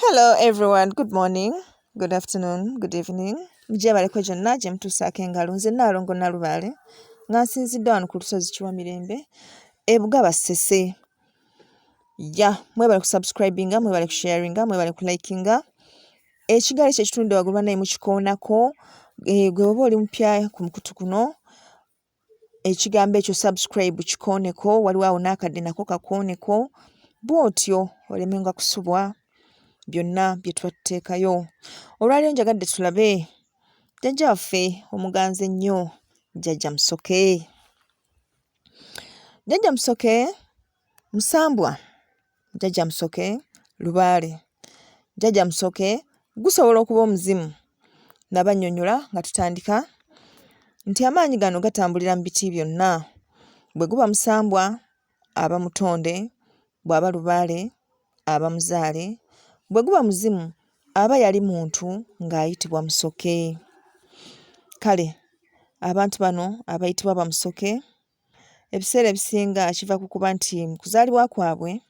Hello everyone, good morning, good afternoon, good evening. Mugyebaleko gyonna gye mutuusaako engalo. Nze Nnaalongo Nnalubaale nga nsinzidde wano ku lusozi Kiwamirembe e Bugaba Ssese. Ya, mwebale kusubscribinga, mwebale kusharinga, mwebale kulikinga. Ekigaali kye kitunudde waggulu bannaye mukikoonako. Eh, gwe oba oli mupya ku mukutu kuno ekigambo ekyo subscribe kikooneko waliwo awo n'akadde nako kakooneko bw'otyo olemenga kusubwa byonna bye tuba tuteekayo olwaleero njagadde tulabe jjajja waffe omuganzi ennyo jjajja Musoke jjajja Musoke Musambwa Jjajja Musoke lubaale. Jjajja Musoke gusobola okuba omuzimu. Nabannyonnyola nga tutandika nti amaanyi gano gatambulira mu biti byonna. Bwe guba musambwa aba mutonde, bw'aba lubaale aba muzaale, bwe guba muzimu aba yali muntu ng'ayitibwa Musoke. Kale abantu bano abayitibwa Bamusoke Ebiseera ebisinga kiva ku kuba nti mu kuzaalibwa kwabwe,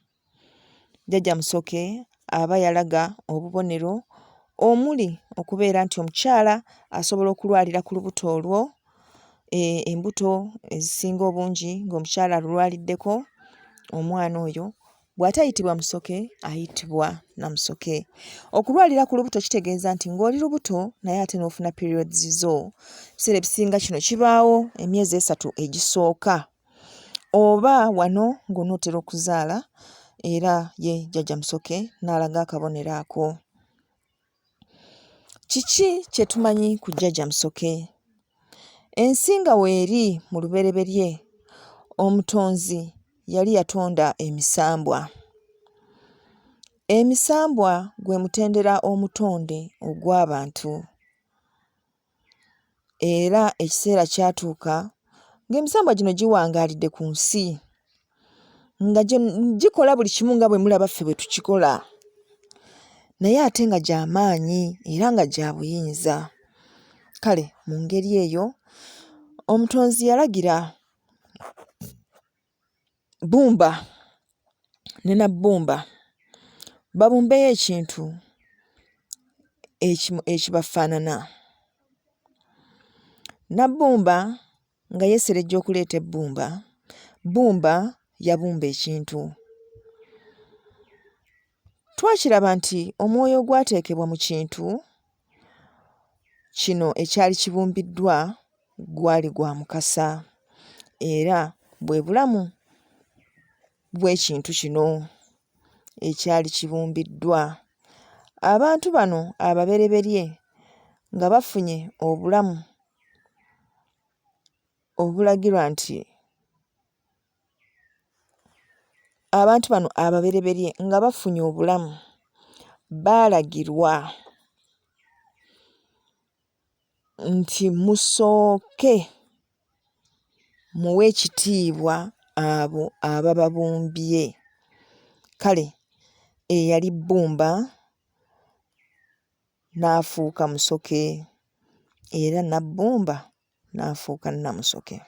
Jjajja Musoke aba yalaga obubonero omuli okubeera nti omukyala asobola okulwalira ku lubuto olwo, embuto ezisinga obungi ng'omukyala alulwaliddeko, omwana oyo Bw'atayitibwa Musoke ayitibwa Namusoke. Okulwalira ku lubuto kitegeeza nti ng'oli lubuto naye ate n'ofuna periods zo. Ebiseera ebisinga kino kibaawo emyezi esatu egisooka oba wano ng'onootera okuzaala era ye Jjajja Musoke n'alaga akabonero ako. Kiki kye tumanyi ku Jjajja Musoke? Ensi nga weeri mu lubereberye, Omutonzi yali yatonda emisambwa. Emisambwa gwe mutendera omutonde ogw'abantu. Era ekiseera kyatuuka ng'emisambwa gino giwangaalidde ku nsi nga gikola buli kimu nga bwe mulaba ffe bwe tukikola naye ate nga gya maanyi era nga gya buyinza. Kale mu ngeri eyo Omutonzi yalagira Bbumba ne Nabbumba babumbeyo ekintu ekibafaanana. Nabbumba nga yeeserejja okuleeta ebbumba, Bbumba yabumba ekintu. Twakiraba nti omwoyo ogwateekebwa mu kintu kino ekyali kibumbiddwa gwali gwa Mukasa era bwe bulamu bw'ekintu kino ekyali kibumbiddwa. Abantu bano ababereberye nga bafunye obulamu obulagirwa nti Abantu bano ababereberye nga bafunye obulamu baalagirwa nti musooke muwe ekitiibwa abo abababumbye. Kale eyali bbumba n'afuuka Musoke era Nabbumba n'afuuka Namusoke.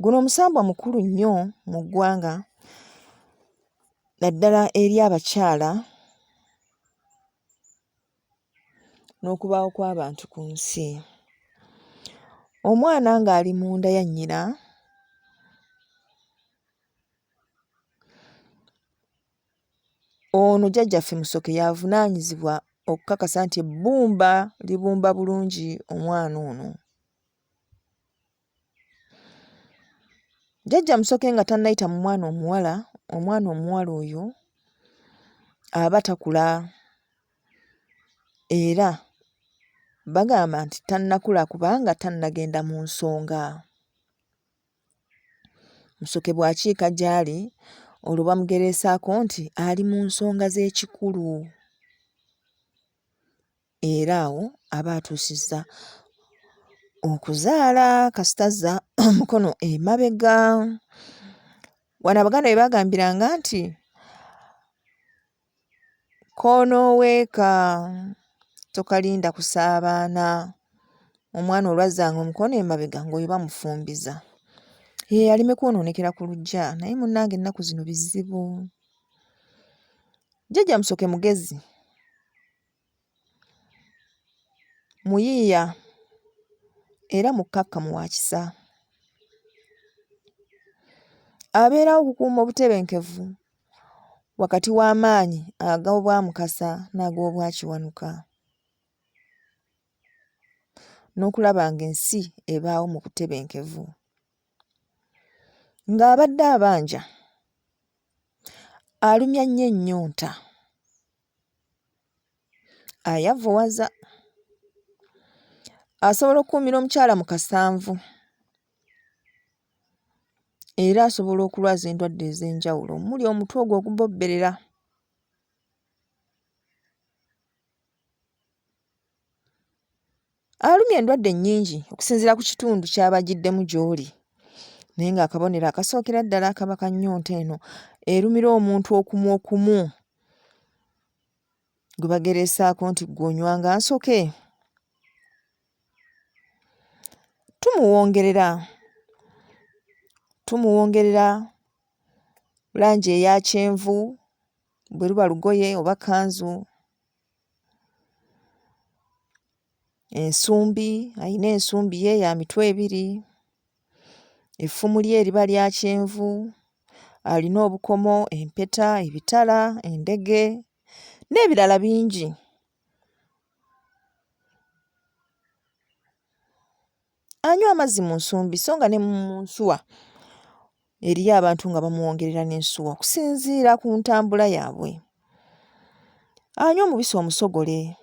Guno omusambwa mukulu nnyo mu ggwanga naddala eri abakyala n'okubaawo kw'abantu ku nsi. Omwana ng'ali munda ya nnyina Ono jjajjaffe Musoke y'avunaanyizibwa okukakasa nti ebbumba libumba bulungi omwana ono. Jjajja Musoke nga tannayita mu mwana omuwala, omwana omuwala oyo aba takula era bagamba nti tannakula kubanga tannagenda mu nsonga. Musoke bw'akiika gy'ali olwo bamugereesaako nti ali mu nsonga z'ekikulu era awo aba atuusizza okuzaala kasita azza omukono emabega. Wano Abaganda we baagambiranga nti K'onooweeka tokalinda kusaabaana, omwana olwazzanga omukono emabega ng'oyo bamufumbiza. Yee aleme kwonoonekera ku luggya naye munnange ennaku zino bizibu. Jjajja Musoke mugezi, muyiiya era mukkakkamu wa kisa. Abeerawo okukuuma obutebenkevu wakati w'amaanyi ag'Obwamukasa n'ag'Obwakiwanuka n'okulaba ng'ensi ebaawo mu butebenkevu. Ng'abadde abanja, alumya nnyo ennyonta, ayavuwaza, asobola okukuumira omukyala mu kasanvu era asobola okulwaza endwadde ez'enjawulo omuli omutwe ogwo ogubobberera. Alumya endwadde nnyingi okusinziira ku kitundu ky'aba agiddemu gy'oli naye ng'akabonero akasookera ddala kaba ka nnyonta eno erumira omuntu okumu okumu gwe bagereesaako nti ggwe onywanga nsoke. Tumuwongerera, tumuwongerera langi eya kyenvu bwe luba lugoye oba kkanzu. Ensumbi, alina ensumbi ye ya mitwe ebiri, effumu lye liba lya kyenvu, alina obukomo, empeta, ebitala, endege n'ebirala bingi. Anywa amazzi mu nsumbi so nga ne mu nsuwa eriyo abantu nga bamuwongerera n'ensuwa okusinziira ku ntambula yaabwe. Anywa omubisi omusogole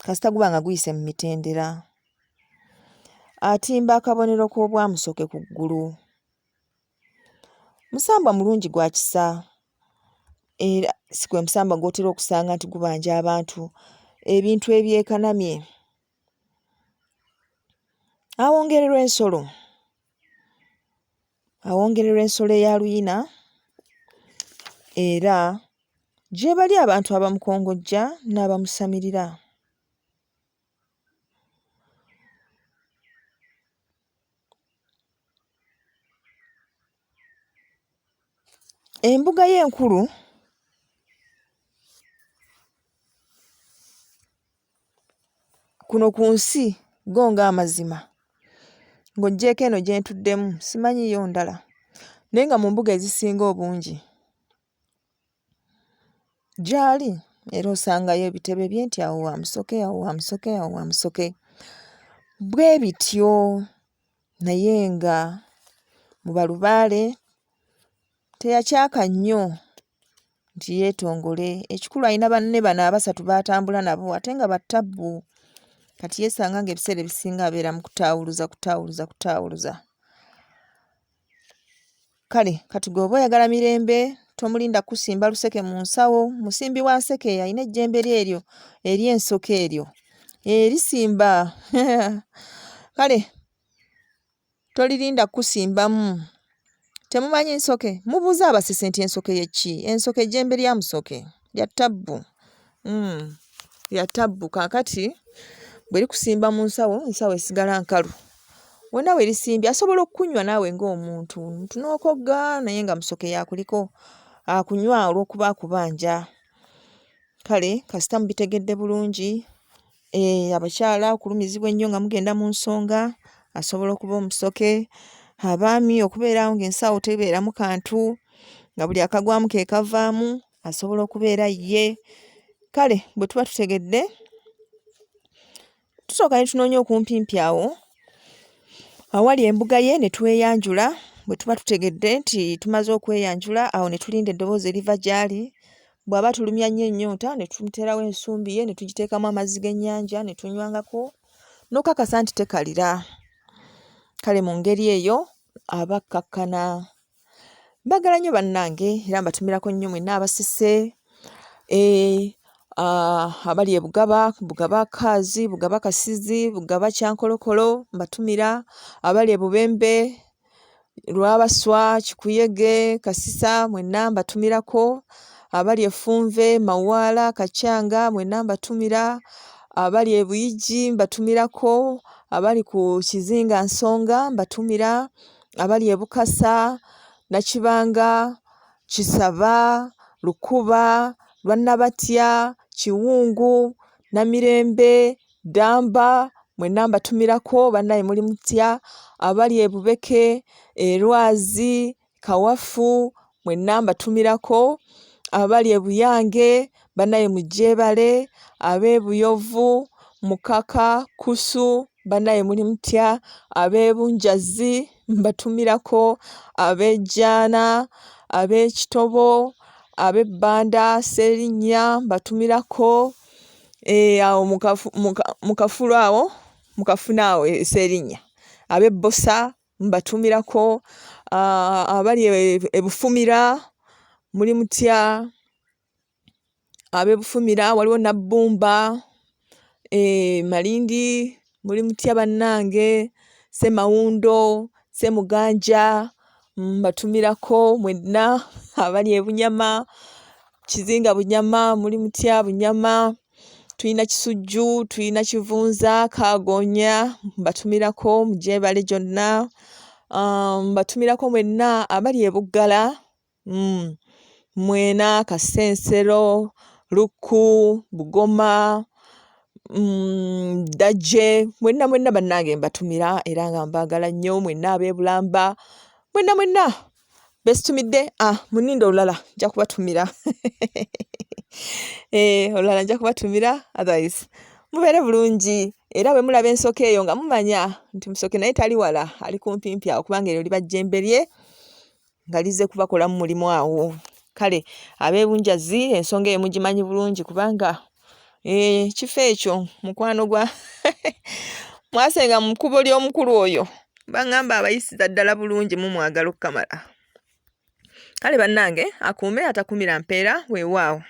kasita guba nga guyise mu mitendera. Atimba akabonero k'Obwamusoke ku ggulu. Musambwa mulungi gwa kisa era si gwe musambwa gw'otera okusanga nti gubanja abantu ebintu ebyekanamye. Awongererwa ensolo, awongererwa ensolo eya luyina era gyebali abantu abamukongojja n'abamusamirira. Embuga ye enkulu kuno ku nsi go ng'amazima ng'oggyeeko eno gye ntuddemu simanyiiyo ndala naye nga mu mbuga ezisinga obungi gy'ali era osangayo ebitebe bye nti awo wa Musoke, awo wa Musoke, awo wa Musoke. Bwe bityo naye nga mu balubaale teyacaaka nnyo nti yeetongole. Ekikulu alina banne bano abasatu b'atambula nabo ate nga ba ttabbu. Kati yeesanga ng'ebiseera ebisinga abeera mu kutaawuluza kutaawuluza kutaawuluza. Kale kati gwe oba oyagala mirembe tomulinda kukusimba luseke mu nsawo. Musimbi wa nseke alina ejjembe lye eryo ery'ensoke eryo erisimba kale tolirinda kukusimbamu. Temumanyi nsoke? Mubuuze Abasese nti ensoke ye ki? Ensoke jjembe lya musoke, lya ttabbu. Lya ttabbu. Kaakati bwe likusimba mu nsawo, ensawo esigala nkalu. Wonna we lisimbye asobola okukunywa naawe ng'omuntu, omuntu n'okogga naye nga musoke y'akuliko akunywa olw'okuba akubanja. Kale kasita mubitegedde bulungi. Eh, abakyala okulumizibwa ennyo nga mugenda mu nsonga asobola okuba omusoke abaami okubeera awo ng'ensawo tebeeramu kantu nga buli akagwamu ke kavaamu asobola okubeera ye kale bwe tuba tutegedde tusooka ne tunoonya okumpimpi awo awali embuga ye ne tweyanjula bwe tuba tutegedde nti tumaze okweyanjula awo ne tulinda eddoboozi eriva gy'ali bw'aba tulumya nnyo ennyonta ne tumuteerawo ensumbi ye ne tugiteekamu amazzi g'ennyanja ne tunywangako n'okakasa nti tekalira kale mu ngeri eyo aba akkakkana Mbagala nnyo bannange era mbatumirako nnyo mwenna abasise eh, abali e Bugaba, Bugaba Kaazi, Bugaba Kasizi, Bugaba Kyankolokolo mbatumira, abali e Bubembe, Lwabaswa, Kikuyege, Kasisa mwenna mbatumirako, abali e Ffunve, Mawaala, Kakyanga mwenna mbatumira, abali e Buyigi mbatumirako, abali ku Kizinga Nsonga mbatumira. Abali e Bukasa, Nakibanga, Kisaba, Lukuba, Lwannabatya, Kiwungu, Namirembe, Ddamba mwenna mbatumirako bannaye muli mutya abali e Bubeke, e Lwazi, Kawafu mwenna mbatumirako abali e Buyange bannaye mugyebale, ab'e Buyovu, Mukaka, Kusu bannaye muli mutya, ab'e Bunjazi mbatumirako, ab'e Jjaana, ab'e Kitobo, ab'e Bbanda, Sserinnya mbatumirako eh, awo mu kafulu awo mu kafuna awo e Sserinnya, ab'e Bbosa mbatumirako, abali e Bufumira muli mutya? Ab'e Bufumira waliwo Nabbumba, e Malindi muli mutya bannange? Ssemawundo, Ssemuganja mbatumirako mwenna abali e Bunyama, Kizinga Bunyama muli mutya Bunyama? Tulina Kisujju, tulina Kivunza, Kaagoonya mbatumirako mugyebale gyonna. Mbatumirako mwenna abali e Buggala mwena Kasensero, Lukku, Bugoma, Ddajje mwenna mwenna bannange mbatumira era nga mbaagala nnyo mwenna ab'e Bulamba mwenna mwenna besitumidde ah, muninde olulala nja kubatumira eh, olulala nja kubatumira otherwise mubeere bulungi era bwe mulaba ensoka eyo nga mumanya nti musoke naye tali wala ali kumpimpi awo kubanga eryo liba jjembe lye nga lizze kubakolamu mulimu awo kale ab'ebunjazi ensonga eyo mugimanyi bulungi kubanga eh, ekifo ekyo mukwano gwa mwasenga mu kkubo ly'omukulu oyo baŋŋamba abayisiza ddala bulungi mumwagala okukamala kale bannange akuume atakumira mpeera weewaawo.